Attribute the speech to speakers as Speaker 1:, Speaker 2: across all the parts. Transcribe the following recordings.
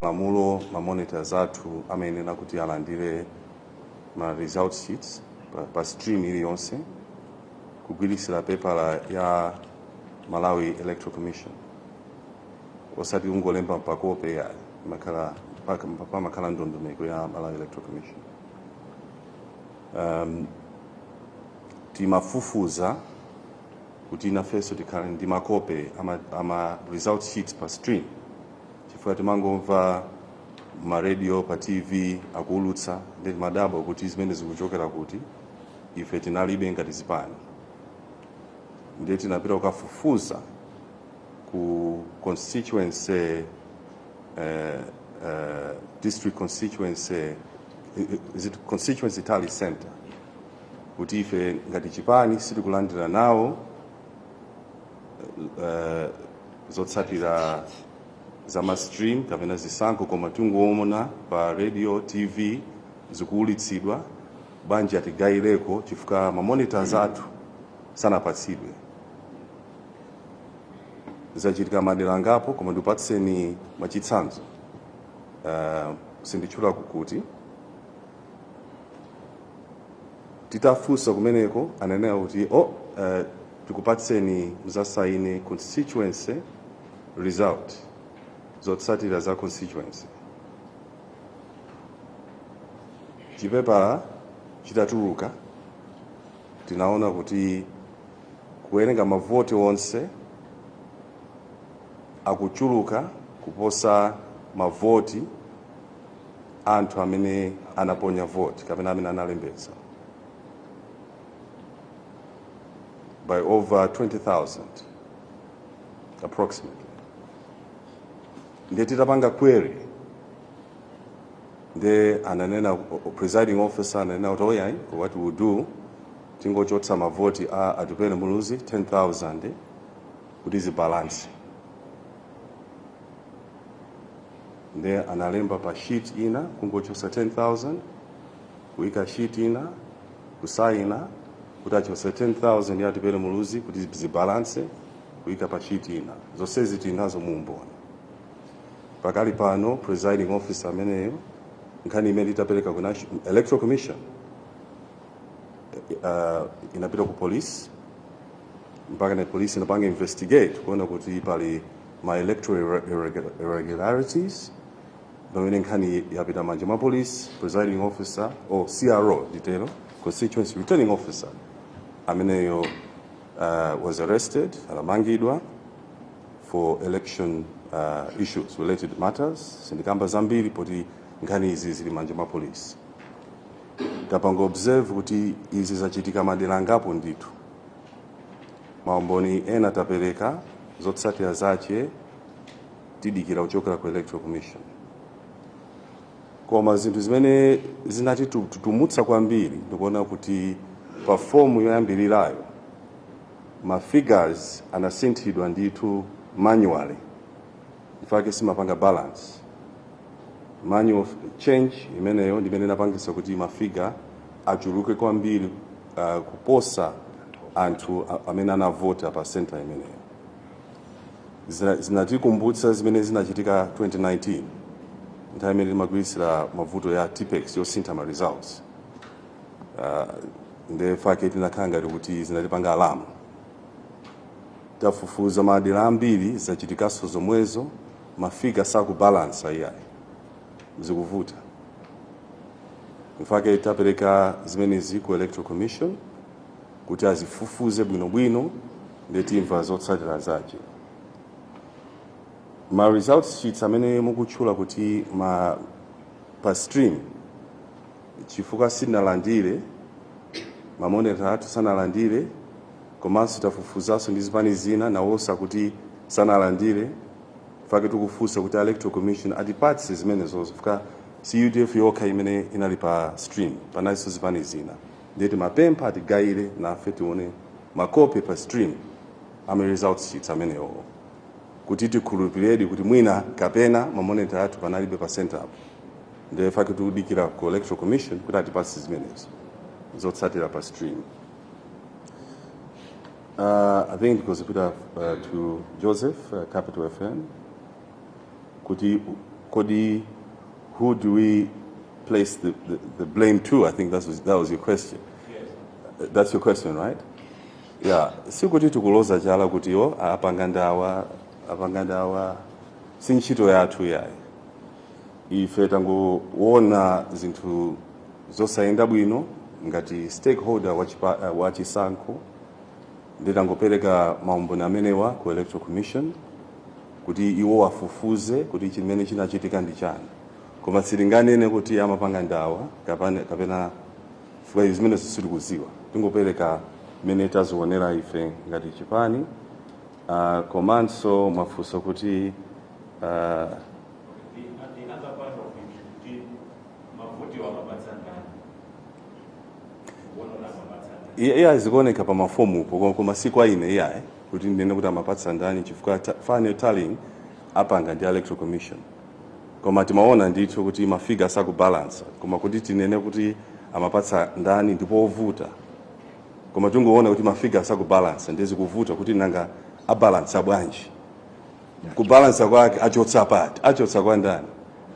Speaker 1: Malamulo, ma monitors athu amayenera kuti alandire ma result sheets pa stream iliyonse kugwiritsira pepala ya Malawi Electoral Commission, osati kungolemba pakope yayi. Pamakhala ndondomeko ya Malawi Electoral Commission. Timafufuza kuti nafenso tikhale ndi makope ama result sheets pa stream, chifukwa timangomva ma radio, pa TV akuulutsa, ndi timadabwa kuti zimene zikuchokera kuti, ife tinalibe ngati zipani. Ndiye tinapita kukafufuza ku constituency, district constituency, is it constituency tally center, kuti ife ngati chipani sitikulandira nawo zotsatira za ma stream kapena zisankho, koma tingoona pa radio, TV zikuulitsidwa. Bwanji atigayireko, chifukwa ma monitors athu sanapatsidwe. Zachitika madera angapo, koma ndikupatseni mwachitsanzo, sinditchula kukuti. Titafunsa kumeneko ananena kuti, "Oh, tikupatseni muzasaine constituency result, zotsatira za constituency." Chipepala chitatuluka tinaona kuti kuwerenga mavoti onse akuchuluka kuposa mavoti anthu amene anaponya voti kapena amene analembetsa by over 20,000 approximately. Ndiye titapanga query, ndiye ananena, presiding officer ananena kuti, "Oh yayi, what we will do, tingochotsa mavoti a Atupele Muluzi 10,000 kuti zibalance." Ndiye analemba pa sheet ina kungochotsa 10,000, kuyika sheet ina, kusayina kuti achotse 10,000 ya Atupele Muluzi kuti zibalance, kuyika pa sheet ina. Zonsezi tili nazo muumboni. Pakali pano presiding officer ameneyo, nkhani imene itapereka ku National Electoral Commission, inapita ku police, mpaka na police inapanga investigate kuona kuti pali ma electoral irregularities. Pamene nkhani yapita manja mwa police, presiding officer or CRO nditero, constituency returning officer ameneyo, was arrested, anamangidwa for election issues related matters. Sindikamba zambiri poti nkhani izi zili manja mwa police. Tapanga observe kuti izi zachitika madera angapo ndithu. Maumboni ena tapereka, zotsatira zache tidikira kuchokera ku Electoral Commission. Koma zinthu zimene zinatitutumutsa kwambiri ndikuona kuti pa fomu yoyambirirayo ma figures anasinthidwa ndithu manually, in fact simapanga balance. Manual change imeneyo ndimene inapangisa kuti ma figure achuluke kwambiri kuposa anthu amene anavota pa center imeneyo. Zinatikumbutsa zimene zinachitika 2019, nthawi imene timagwiritsira mavuto ya Tipp-Ex yosintha ma results. Nde fake tinakhala ngati kuti zinatipanga alarm. Tafufuza madera ambiri, zachitikanso zomwezo, ma figure sakubalansa iyayi, zikuvuta. In fact tapereka zimenezi ku Electoral Commission kuti azifufuze bwinobwino, ndiye timva zotsatira zache. Ma results sheets amene mukutchula kuti ma pa stream, chifukwa sitinalandire, ma monitor athu sanalandire, komanso tafufuzanso ndi zipani zina, nawonso akuti sanalandire. Fake tikufunsa kuti Electoral Commission atipatse zimenezo, chifukwa si UDF yokha imene inali pa stream, panalinso zipani zina. Ndiye timapempha atigayire nafe tione makopi pa stream ama results sheets amenewo kuti tikhulupiredi kuti mwina kapena ma monitor athu panalibe pa center apo. Ndiye fake tikudikira ku Electoral Commission kuti atipatse zimenezo, zotsatira pa stream. I think because put to Joseph, Capital FM, kuti Kodi who do we place the blame to? I think that was your question.
Speaker 2: Yes.
Speaker 1: That's your question, right? Yeah. Sikuti tikuloza chala kuti iwo apanga ndawa, apanga ndawa, si ntchito yathu yayi. Ife tangoona zinthu zosayenda bwino ngati stakeholder wa chisankho, nditangopereka maumboni amenewa ku Electoral Commission kuti iwo afufuze kuti chimene chinachitika ndi chani, koma sitinganene kuti amapanga ndawa kapena chifukwa zimene sitikuziwa. Tingopereka mmene tazionera ife ngati chipani. Komanso mwafunsa kuti
Speaker 2: The other part of it, kuti mavoti amapatsa ndani? Kuona kuti amapatsa ndani?
Speaker 1: Iye zikuoneka pa mafomupo, koma si kwa ine iyayi kuti ndinene kuti amapatsa ndani, chifukwa final tallying apanga ndi Electoral Commission. Koma timaona ndithu kuti ma figure sakubalansa, koma kuti tinene kuti amapatsa ndani ndipo ovuta. Koma tingoona kuti ma figure sakubalansa, ndiye zikuvuta kuti nanga abalansa bwanji? Kubalansa kwake achotsa pati? Achotsa kwa ndani?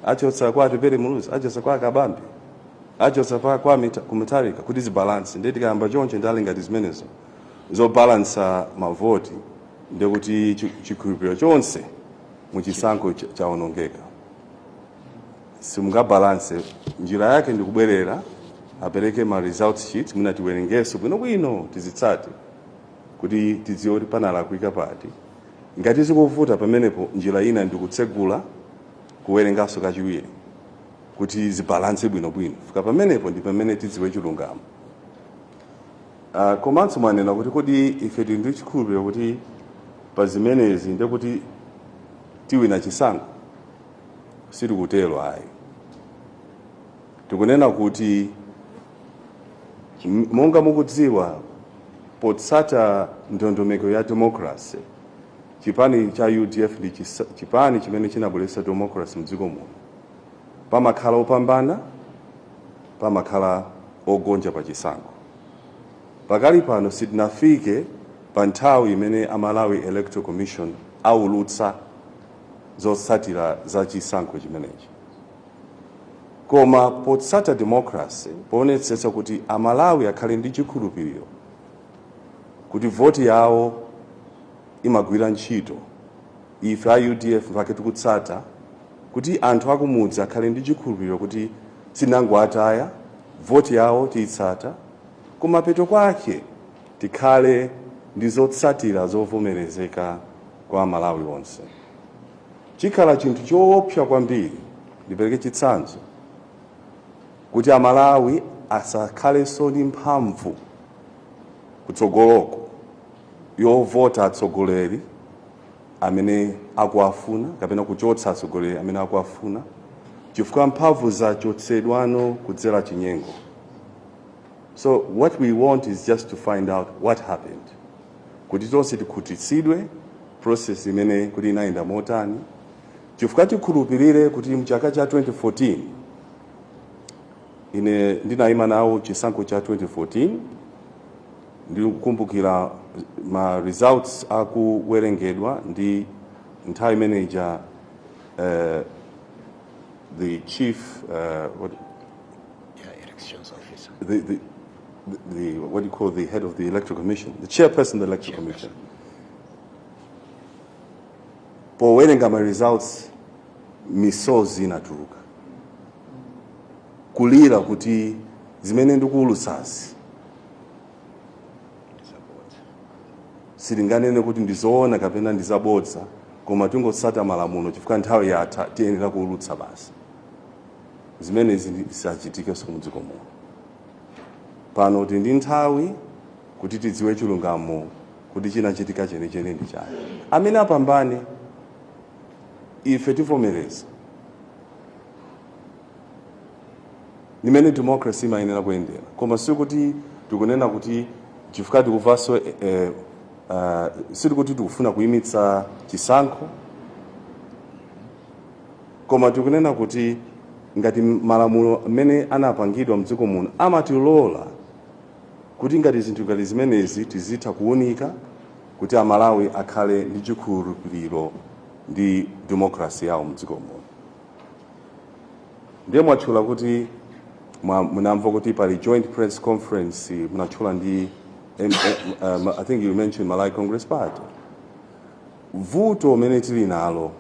Speaker 1: Achotsa kwa Atupele Muluzi? Achotsa kwa Kabambe? Achotsa pa kwa ku Mutharika kuti zibalanse? Ndiye tikayamba choncho ndale ngati zimenezo zobalansa mavoti, ndekuti chikhulupiriro chonse muchisankho chawonongeka. Simungabalanse. Njira yake ndikubwerera apereke ma results sheet, mwina tiwerengeso bwinobwino, tizitsate kuti tidziwe kuti panalakwika pati. Ngati zikuvuta pamenepo, njira ina ndikutsegula kuwerenganso kachiwiri kuti zibalanse bwinobwino. Fika pamenepo ndi pamene tidziwe chilungamo. Komanso mwanena kuti kodi ife tili ndi chikhulupiriro kuti pa zimenezi ndekuti tiwina chisankho? Sitikutero ayi. Tikunena kuti monga mukudziwa, potsata ndondomeko ya democracy, chipani cha UDF ndi chipani chimene chinabweretsa democracy mdziko muno. Pamakhala opambana, pamakhala ogonja pa chisankho. Pakali pano sitinafike pa nthawi imene a Malawi Electoral Commission aulutsa zotsatira za chisankho chimenechi, koma potsata democracy, poonetsetsa kuti Amalawi akhale ndi chikhulupiriro kuti voti yawo imagwira ntchito, ife a UDF mpake tikutsata kuti anthu akumudzi akhale ndi chikhulupiriro kuti sinangoataya voti yawo, tiyitsata, kumapeto kwake tikhale ndi zotsatira zovomerezeka kwa Malawi onse. Chikhala chinthu choopsa kwambiri, ndipereke chitsanzo, kuti Amalawi asakhalenso ndi mphamvu kutsogoloko yovota atsogoleri amene akuafuna kapena kuchotsa atsogoleri amene akuafuna, chifukwa mphamvu zachotsedwano kudzera chinyengo. So what we want is just to find out what happened, kuti tonse tikhutitsidwe process imene kuti inayenda motani, chifukwa tikhulupirire kuti mchaka cha 2014 ine ndinayima nawo chisankho cha 2014. Ndikukumbukira ma results akuwerengedwa ndi nthawi imeneja the chief what,
Speaker 3: Yeah, elections officer.
Speaker 1: The what do you call the head of the Electoral Commission, the chairperson of the Electoral Commission, powerenga ma results misozi inatuluka, kulira kuti zimene ndikuulutsazi
Speaker 3: Support.
Speaker 1: Sitinganene kuti ndizoona kapena ndizabodza, koma tingotsata malamulo chifukwa nthawi yatha, tiyenera kuulutsa basi. Zimenezi zisachitikenso mudziko muno. Pano tili ndi nthawi kuti tidziwe chilungamo kuti chinachitika chenicheni ndi chani. Amene apambane ife tivomereza, nimene democracy imayenera kuyendera. Koma sikuti tikunena kuti chifukwa tikuvanso sitikuti tikufuna kuyimitsa chisankho, koma tikunena kuti ngati malamulo amene anapangidwa mdziko muno amatilola kuti ngati zinthu ngati zimenezi tizitha kuwunika kuti Amalawi akhale ndi chikhulupiriro ndi democracy yawo mdziko muno. Ndiye mwatchula kuti munamva kuti pali joint press conference, munatchula ndi I think you mentioned Malawi Congress Party. Vuto umene tili nalo,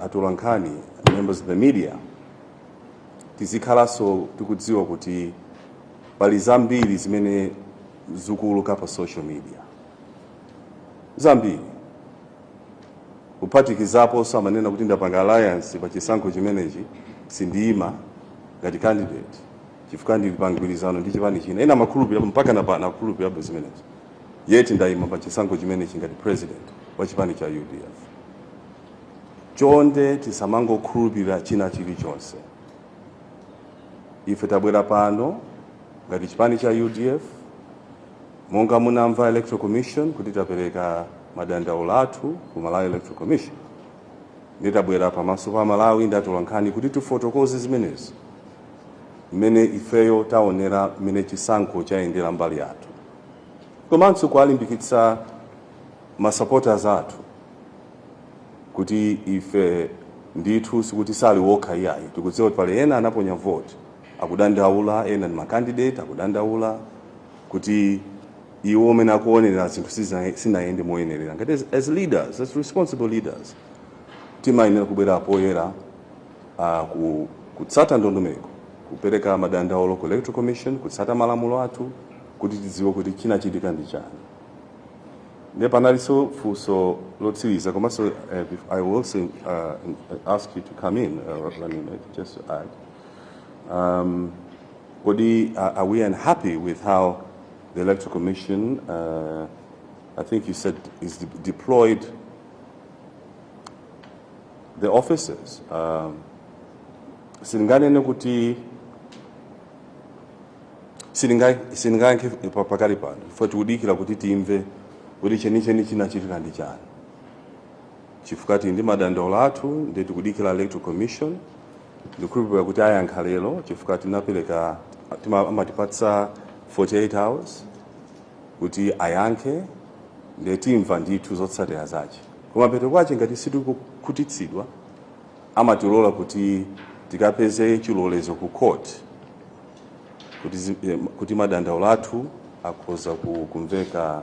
Speaker 1: atolankhani, members of the media, tizikhalanso tikudziwa kuti pali zambiri zimene zikuuluka pa social media, zambiri, kuphatikizapo amanena kuti ndapanga alliance pa chisankho chimenechi, sindiyima ngati candidate chifukwa ndili pa mgwirizano ndi chipani china. Ena amakhulupirira mpaka na pano, akukhulupirirabe zimenezo, yet ndayima pa chisankho chimenechi ngati president wa chipani cha UDF. Chonde, tisamangokhulupirira china chilichonse. Ife tabwera pano ngati chipani cha UDF, monga munamva Electoral Commission kuti tapereka madandaulo athu ku Malawi Electoral Commission, nditabwera pamaso pa Malawi ndi atolankhani kuti tifotokoze zimenezo, mmene ifeyo taonera mmene chisankho chayendera mbali yathu, komanso kuwalimbikitsa ma supporters athu kuti ife ndithu sikuti sali wokha iyayi. Tikudziwa kuti pali ena anaponya vote akudandaula, ena ndi ma candidate akudandaula kuti iwo amene akuonera zinthu sinayende moyenerera. Ngati as leaders, as responsible leaders, timayenera kubwera poyera, kutsata ndondomeko, kupereka madandaulo ku Electoral Commission, kutsata malamulo athu kuti tidziwe kuti chinachitika ndi chani. Ndiye panalinso funso lotsiriza, komanso I will also ask you to come in, running mate, just to add, kodi are we unhappy with how the Electoral Commission, I think you said, is deployed the officers? Silinganene kuti silingayankhe pakali pano, chifukwa tikudikira kuti timve kuti chenicheni chinachitika ndi chani, chifukwa tili ndi madandaulo athu. Ndi tikudikira Electoral Commission. Ndikukhulupirira kuti ayankha lero, chifukwa tinapereka, amatipatsa 48 hours kuti ayankhe. Ndiye timva ndithu zotsatira zache. Kumapeto kwache, ngati sitikukhutitsidwa, amatilola kuti tikapeze chilolezo ku court kuti madandaulo athu akhoza kumveka,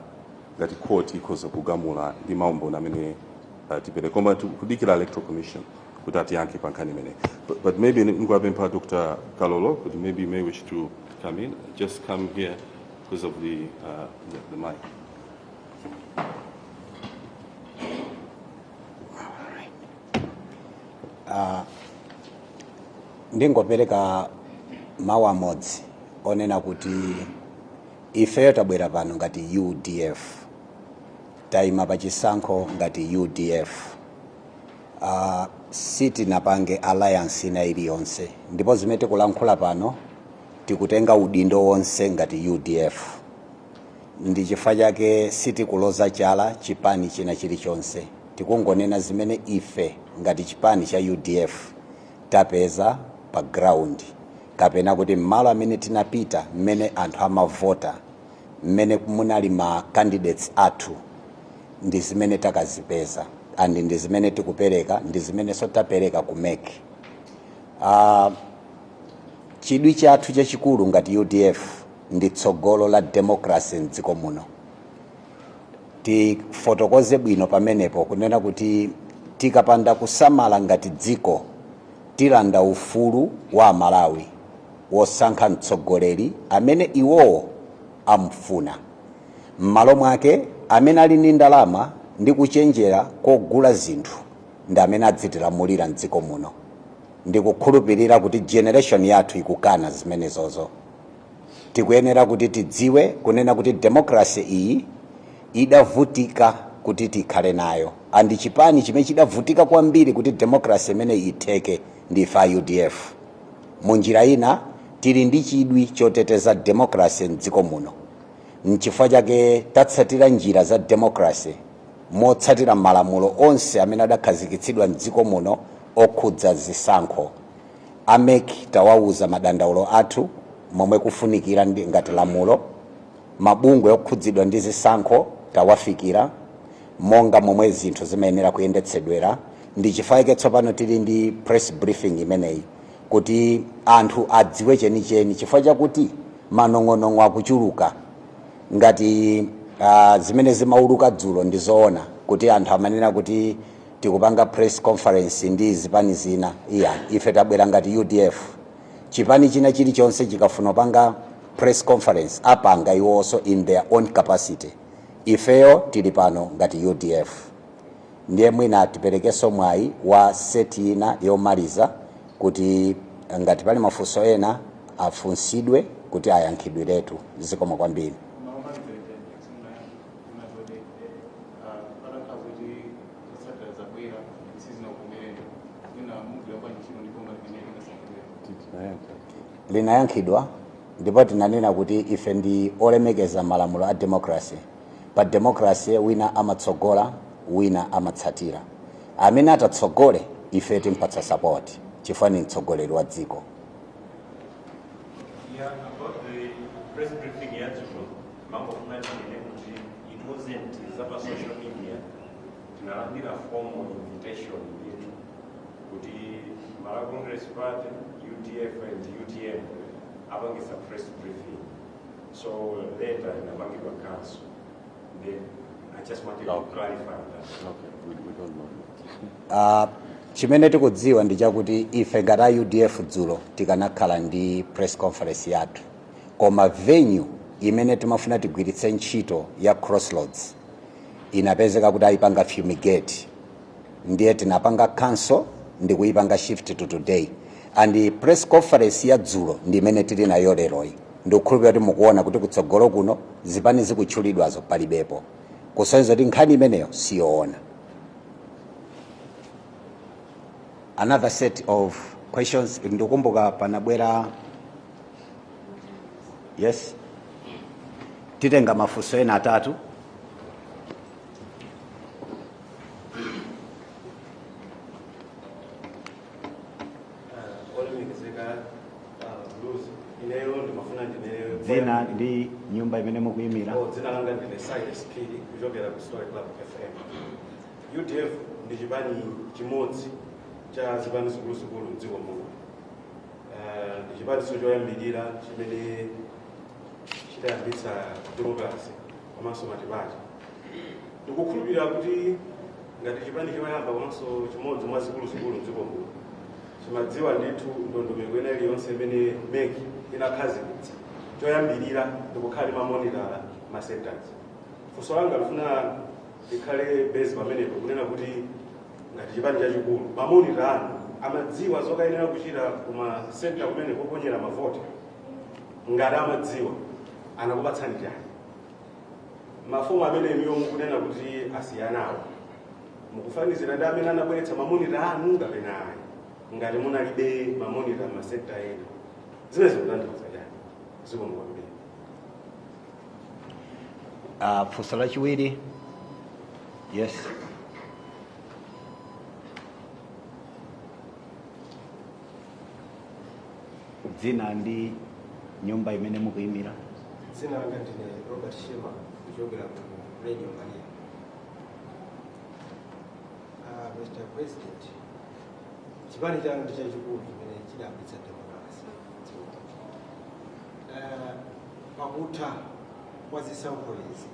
Speaker 1: ngati court ikhoza kugamula ndi maumboni amene tipereka. Koma tikudikira Electoral Commission kuti atiyankhe pa nkhani imeneyi. But maybe ndikuwapempha Dr. Kalolo kuti maybe you may wish to come in. Just come here because of the mic.
Speaker 3: Ndingopereka mawu amodzi onena kuti ifeyo tabwera pano ngati UDF, tayima pa chisankho ngati UDF, sitinapange alliance ina iliyonse, ndipo zimene tikulankhula pano tikutenga udindo wonse ngati UDF. Ndi chifukwa chake sitikuloza chala chipani china chilichonse, tikungonena zimene ife ngati chipani cha UDF tapeza pa ground, kapena kuti mmalo amene tinapita, mmene anthu amavota, mmene munali ma candidates athu, ndi zimene takazipeza and ndi zimene tikupereka, ndi zimenenso tapereka ku MEC. Chidwi chathu chachikulu ngati UDF ndi tsogolo la democracy mdziko muno. Tifotokoze bwino pamenepo kunena kuti tikapanda kusamala ngati dziko, tilanda ufulu wa Amalawi wosankha mtsogoleri amene iwowo amfuna. M'malo mwake, amene ali ndi ndalama ndi kuchenjera kogula zinthu ndi amene adzitilamulira mdziko muno. Ndikukhulupirira kuti generation yathu ikukana zimenezozo. Tikuyenera kuti tidziwe kunena kuti democracy iyi idavutika kuti tikhale nayo, and chipani chimene chidavutika kwambiri kuti democracy imene itheke ndi ife a UDF. Munjira ina, tili ndi chidwi choteteza democracy mdziko muno. Nchifukwa chake tatsatira njira za democracy motsatira malamulo onse amene adakhazikitsidwa mdziko muno okhudza zisankho. A MEC tawauza madandaulo athu momwe kufunikira ndi ngati lamulo. Mabungwe okhudzidwa ndi zisankho tawafikira monga momwe zinthu zimayenera kuyendetsedwera. Ndi chifukwa tsopano tili ndi press briefing imeneyi kuti anthu adziwe chenicheni, chifukwa chakuti manong'onong'o akuchuluka. Ngati zimene zimauluka dzulo ndi zoona kuti anthu amanena kuti tikupanga press conference ndi zipani zina, iya, ife tabwera ngati UDF. Chipani china chilichonse chikafuna kupanga press conference, apanga iwonso in their own capacity. Ifeyo tili pano ngati UDF. Ndiye mwina tiperekenso mwayi wa set ina yomaliza kuti ngati pali mafunso ena afunsidwe kuti ayankhidwiretu. Zikomo kwambiri.
Speaker 4: Unatode patakhala kuti zotsatira zabwera sizinakukomereni, mwina mugwira bwanji ntchito ndi boma limene lingasankhidwere?
Speaker 3: Linayankhidwa, ndipo tinanena kuti ife ndi olemekeza malamulo a democracy. Pa democracy wina amatsogola, wina amatsatira. Amene atatsogole, ife timpatsa support chifukwa ni mtsogoleri wa dziko.
Speaker 2: Yeah, about the press briefing yadzulo, mangofuna tinene kuti it wasn't zapa social media. Tinalandira formal invitation ndithu kuti Malawi Congress Party, UDF and UTM apangisa press briefing. So later inapangidwa cancel. Then I just wanted to clarify that.
Speaker 1: Okay, we don't know.
Speaker 3: Chimene tikudziwa ndi chakuti ife ngati a UDF dzulo tikanakhala ndi press conference yathu, koma venue imene timafuna tigwiritse ntchito ya Crossroads inapezeka kuti ayipanga fumigate, ndiye tinapanga cancel ndi kuyipanga shift to today. And press conference ya dzulo ndi imene tili nayo leroyi. Ndikukhulupirira kuti mukuona kuti kutsogolo kuno zipani zikutchulidwazo palibepo, kusonyeza kuti nkhani imeneyo siyoona. Another set of questions. Ndikukumbuka panabwera, yes, titenga mafunso ena atatu.
Speaker 5: Olemekezeka Blues, ineyo ndimafuna ndine
Speaker 3: Dzina ndi nyumba imene mukuyimira.
Speaker 5: Oh, dzina langa ndine Silas Phiri kuchokera ku Story Club FM. UDF ndi chipani chimodzi cha zipani zikuluzikulu mdziko muno. Ndi chipaniso choyambirira chimene chidayambitsa democracy komanso multiparty. Ndikukhulupirira kuti ngati chipani choyamba komanso chimodzi mwa zikuluzikulu mdziko muno, chimadziwa ndithu ndondomeko ina iliyonse imene MEC inakhazikitsa. Choyambirira ndikukhala ndi ma monitor ma centers. Funso langa lifuna likhale base pamenepo, kunena kuti ngati chipani chachikulu, ma monitor anu amadziwa zokayenera kuchita kuma center kumene koponyera mavoti? Ngati amadziwa, anakupatsani chani? Mafomu amene inuyo mukunena kuti asiyanawo, mukufanizira ndi amene anabweretsa ma monitor anu kapena ayi? Ngati munalibe ma monitor ma center ena, zimene zikutanthauza chani? Zikomo kwambiri.
Speaker 3: Funso lachiwiri, yes. Dzina ndi nyumba imene mukuyimira.
Speaker 6: Dzina langa ndine Robert Shema kuchokera ku Radio Maria. Mr President, chipani chanu ndi chachikulu chimene chidayambitsa democracy dziko. Pakutha kwa zisankho izi,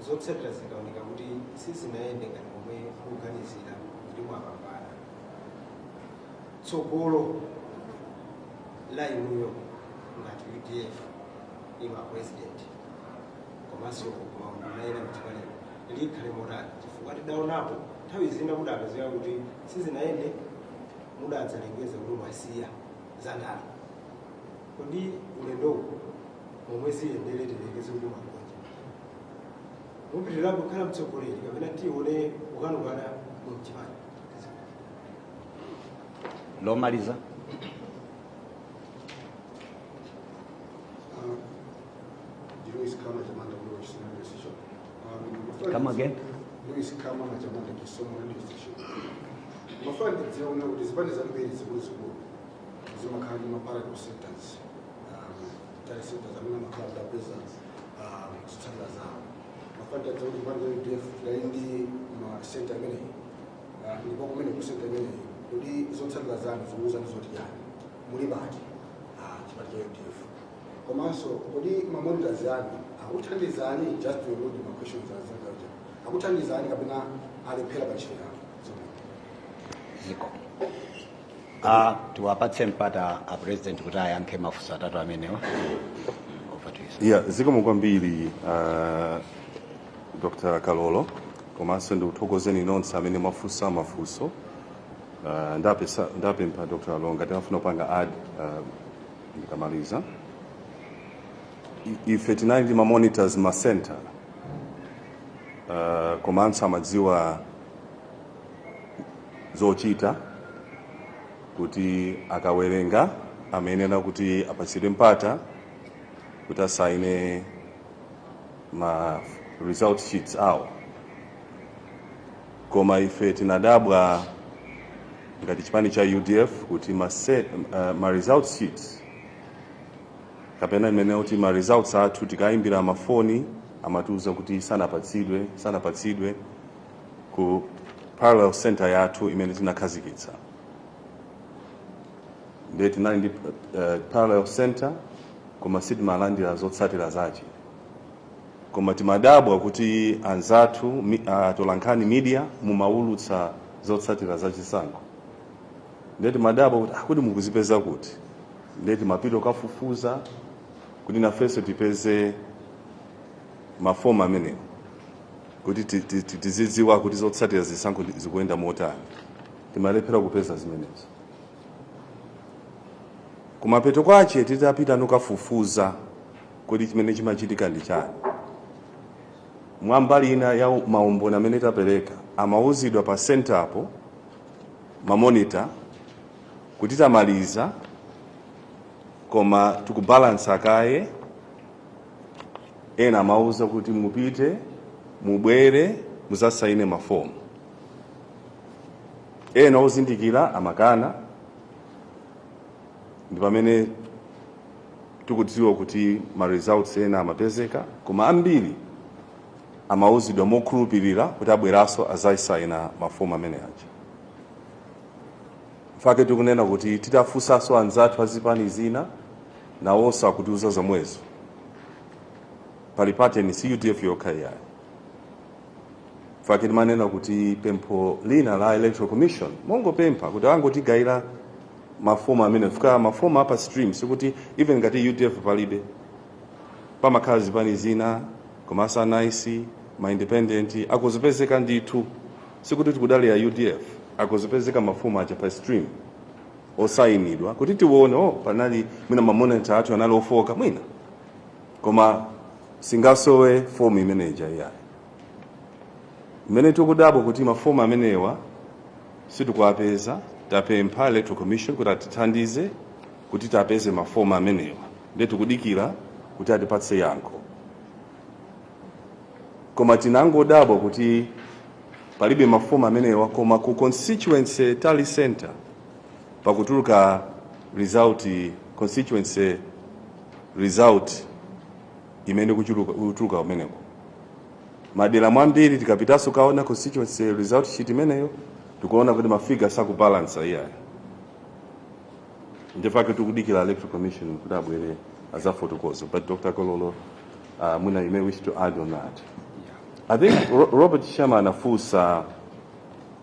Speaker 6: zotsatira zikaoneka kuti sizinayende ngati momwe mukuganizira kuti mwapambana, tsogolo la inuyo ngati UDF, inu a president komanso maunduna ena mchipanimo, likhale motani? Chifukwa tidaonapo nthawi zina kudapezeka kuti sizinayende, mudadzalengeza kuti mwasiya zandale. Kodi ulendowu momwe ziyendere, tilengeze kuti mwagonja, mupitirira kukhala mtsogoleri kapena tione kukanukana mchipani?
Speaker 3: Lomaliza.
Speaker 7: Louis Kama Chamanda kutoka Chisomo Radio Station.
Speaker 3: Come again?
Speaker 7: Louis Kama Chamanda, Chisomo Radio Station. Mafuna ndidziwe kuti zipani zambiri zikuluzikulu zimakhala ndi ma parallel centers, tally centers amene amakhala adapeza zotsatira zawo. Mafuna ndidziwe kuti chipani cha UDF chidali ndi ma center ameneyi? Ndipo kumene ku center imeneyi, kodi zotsatira zanu zikuwuzani zoti chani? Muli pati chipani cha UDF? Komanso kodi ma monitors anu akuthandizani, just to allude ma questions azangaja, akuthandizani kapena alephera pa ntchito yawo?
Speaker 3: Ziko. Tiwapatse mpata a President kuti ayankhe mafunso atatu amenewa. Over to you, sir.
Speaker 1: Yeah, zikomo kwambiri, Dr. Kalolo, komanso ndikuthokozeni nonse amene mwafunsa mafunso. Ndapempha Dr. Kalolo ngati afuna kupanga add ndikamaliza. Ife tinali ndi ma monitors ma center, komanso amadziwa zochita kuti akawerenga amayenera kuti apatsidwe mpata kuti asaine ma result sheets awo. Koma ife tinadabwa ngati chipani cha UDF kuti ma result sheets, kapena imene kuti ma results athu, tikayimbira mafoni amatiuza kuti sanapatsidwe, sanapatsidwe ku parallel center yathu imene tinakhazikitsa. Ndiye tinali ndi parallel center, koma sitimalandira zotsatira zache. Koma timadabwa kuti anzathu atolankhani, media, mumaulutsa zotsatira za chisankho. Ndiye timadabwa kuti kuti mukuzipeza kuti? Ndiye timapita kukafufuza kuti nafenso tipeze mafomu amenewo kuti tizidziwa kuti zotsatira zisankho zikuyenda motani. Timalephera kupeza zimenezo. Kumapeto kwache titapita nukafufuza kuti chimene chimachitika ndi chani, mwambali ina ya maumboni amene tapereka, amauzidwa pa center apo ma monitor kuti tamaliza, koma tikubalansa kaye. Ena amauza kuti mupite, mubwere, muzasaine mafomu. Ena ozindikira amakana. Ndi pamene tikudziwa kuti ma results ena amapezeka, koma ambiri amauzidwa mokhulupirira kuti abweranso azasaina mafomu amene aja. Mfake tikunena kuti titafunsanso anzathu azipani zina, nawonso akutiuza zomwezo. Pali pattern, si UDF yokha iyayi. Mfake timanena kuti pempho lina la Electoral Commission, mongopempha kuti angotigayira mafomu amene fika mafomu apa stream, sikuti even ngati UDF palibe, pamakhala zipani zina, komanso a NICE, ma independent akuzipezeka ndithu. Sikuti tikudalira UDF. Akuzipezeka mafomu aja pa stream osayinidwa kuti tione, oh, panali mwina ma monitor athu anali ofoka mwina, koma singasowe fomu imeneja iyayi. Mmene tikudabwa kuti mafomu amenewa sitikuwapeza, tapempha Electoral Commission kuti atithandize kuti tapeze mafomu amenewa. Ndiye tikudikira kuti atipatse yankho. Koma tinangodabwa kuti palibe mafomu amenewa, koma ku constituency tally center pakutuluka result, constituency result imene kutuluka kumeneko. Madera mwambiri tikapitanso kaona constituency result sheet imeneyo, tikuona kuti ma figure sakubalansa iyayi. Ndipake tikudikira Electoral Commission kuti abwere azafotokoza. But Dr. Kololo, mwina you may wish to add on that. I think Robert Sharma anafunsa,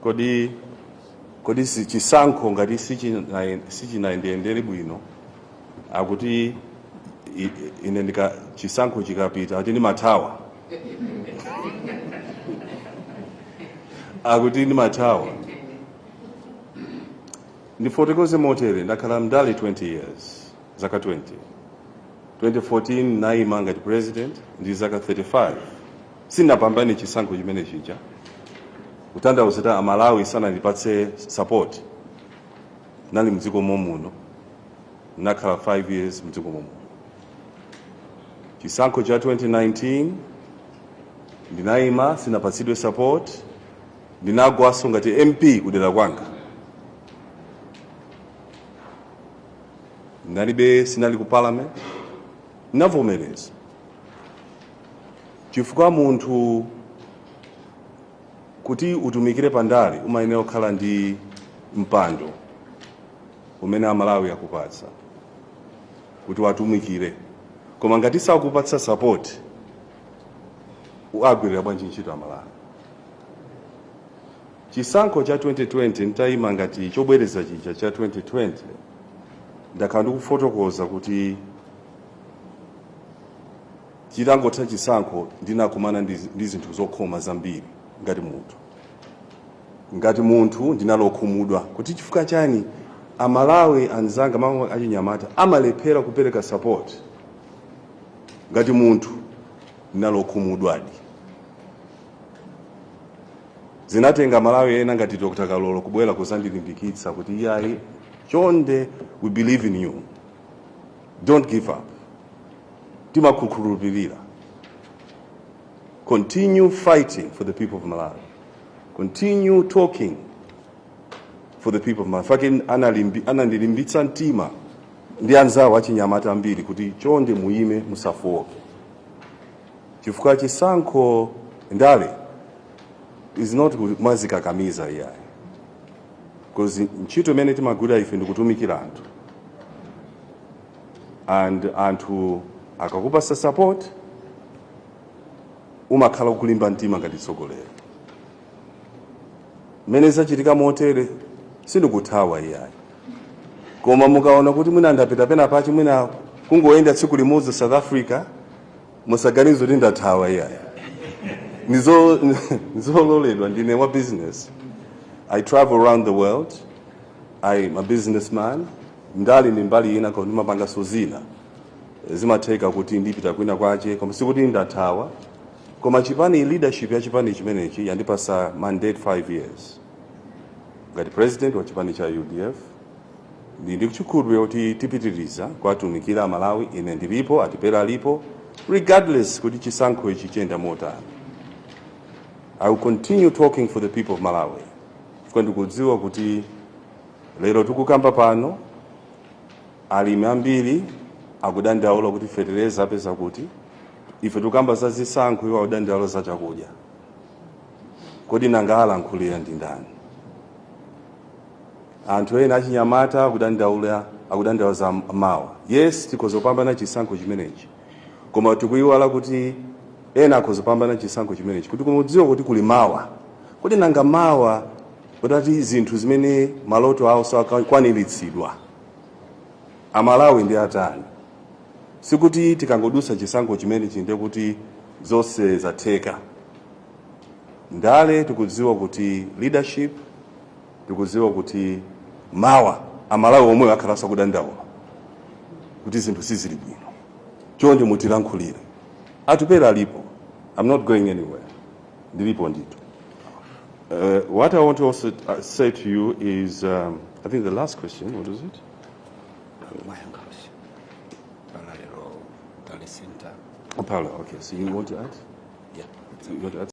Speaker 1: kodi si chisankho ngati sichinayendeyendere bwino, akuti ine ndika chisankho chikapita ati ndimathawa, akuti ndimathawa. Ndifotokoze motere: ndakhala mndale 20 years, zaka 20. 2014 naima ngati president ndi zaka 35. Sindinapambane chisankho chimene chija, kutanthauza kuti Amalawi sanandipatse support. Nali mdziko momuno, nakhala 5 years mdziko momuno. Chisankho cha 2019 ndinayima, sinapatsidwe support, ndinagwaso ngati MP kudera kwanga. Ndalibe, sinali ku parliament. Ndinavomereza chifukwa munthu Kuti utumikire pandale umayenera kukhala ndi mpando umene Amalawi akupatsa kuti watumikire, koma ngati sakupatsa support, agwirira bwanji ntchito Amalawi? Chisankho cha 2020 ntayima ngati chobwereza chija cha 2020, ndakhala ndikufotokoza kuti chitangotha chisankho ndinakumana ndi zinthu zokhoma zambiri ngati munthu. Ngati munthu ndinalokhumudwa kuti chifukwa chani Amalawi anzanga, mamwe achinyamata, amalephera kupereka support. Ngati munthu ndinalokhumudwadi. Zinatenga Malawi ena ngati Dr. Kalolo kubwera kuzandilimbikitsa kuti, "Iyayi, chonde, we believe in you, don't give up, timakukhulupirira, continue fighting for the people of Malawi, continue talking for the people of Malawi." Fake anandilimbitsa mtima ndi anzawo achinyamata ambiri kuti chonde muyime, musafowoke, chifukwa chisankho, ndale is not mwazikakamiza, iyayi, because ntchito imene timagwira ife ndikutumikira anthu, and anthu akakupasa support umakhala kulimba mtima ngati tsogoleri. Mmene zachitika motere, sindikuthawa, iyayi, koma mukaona kuti mwina ndapita pena pachi, mwina kungoyenda tsiku limodzi South Africa, musaganize kuti ndathawa, iyayi. Nizololedwa, ndine wa business. I travel around the world. I'm a businessman. Ndali ndi mbali ina, koma ndimapanganso zina. Zimatheka kuti ndipita kwina kwache, koma sikuti ndathawa. Koma chipani, leadership ya chipani chimenechi yandipasa mandate 5 years ngati president wa chipani cha UDF. Ndi ndikuchikhulupirira kuti tipitiriza kuwatumikira Amalawi. Ine ndilipo, Atupele alipo, regardless kuti chisankho ichi chiyenda motani. I will continue talking for the people of Malawi, chifukwa ndikudziwa kuti lero tikukamba pano alimi ambiri akudandaula kuti fetereza apeza kuti. Ife tikukamba za zisankho, iwo akudandaula za chakudya. Kodi nanga alankhulira ndi ndani? Anthu ena achinyamata akudandaula za mawa. Yes, tikhoza kupambana chisankho chimenechi, koma tikuyiwala kuti ena akhoza kupambana chisankho chimenechi kuti kumudziwa kuti kuli mawa. Kodi nanga mawa kutati zinthu zimene maloto awo sakwaniritsidwa, Amalawi ndi atani? Sikuti tikangodusa chisankho chimenechi ndiye kuti zonse zatheka. Ndale tikudziwa kuti leadership, tikudziwa kuti mawa Amalawi omwe akhalanso akudandaula kuti zinthu sizili bwino, chonde mutilankhulire. Atupele alipo. I'm not going anywhere, ndilipo ndithu. What I want to also say to you is, I think the last question, what is it?
Speaker 3: Mwayankha parallel tally center.
Speaker 1: Oh, parallel, okay. So you want to add?
Speaker 3: Yeah.
Speaker 1: You want to add?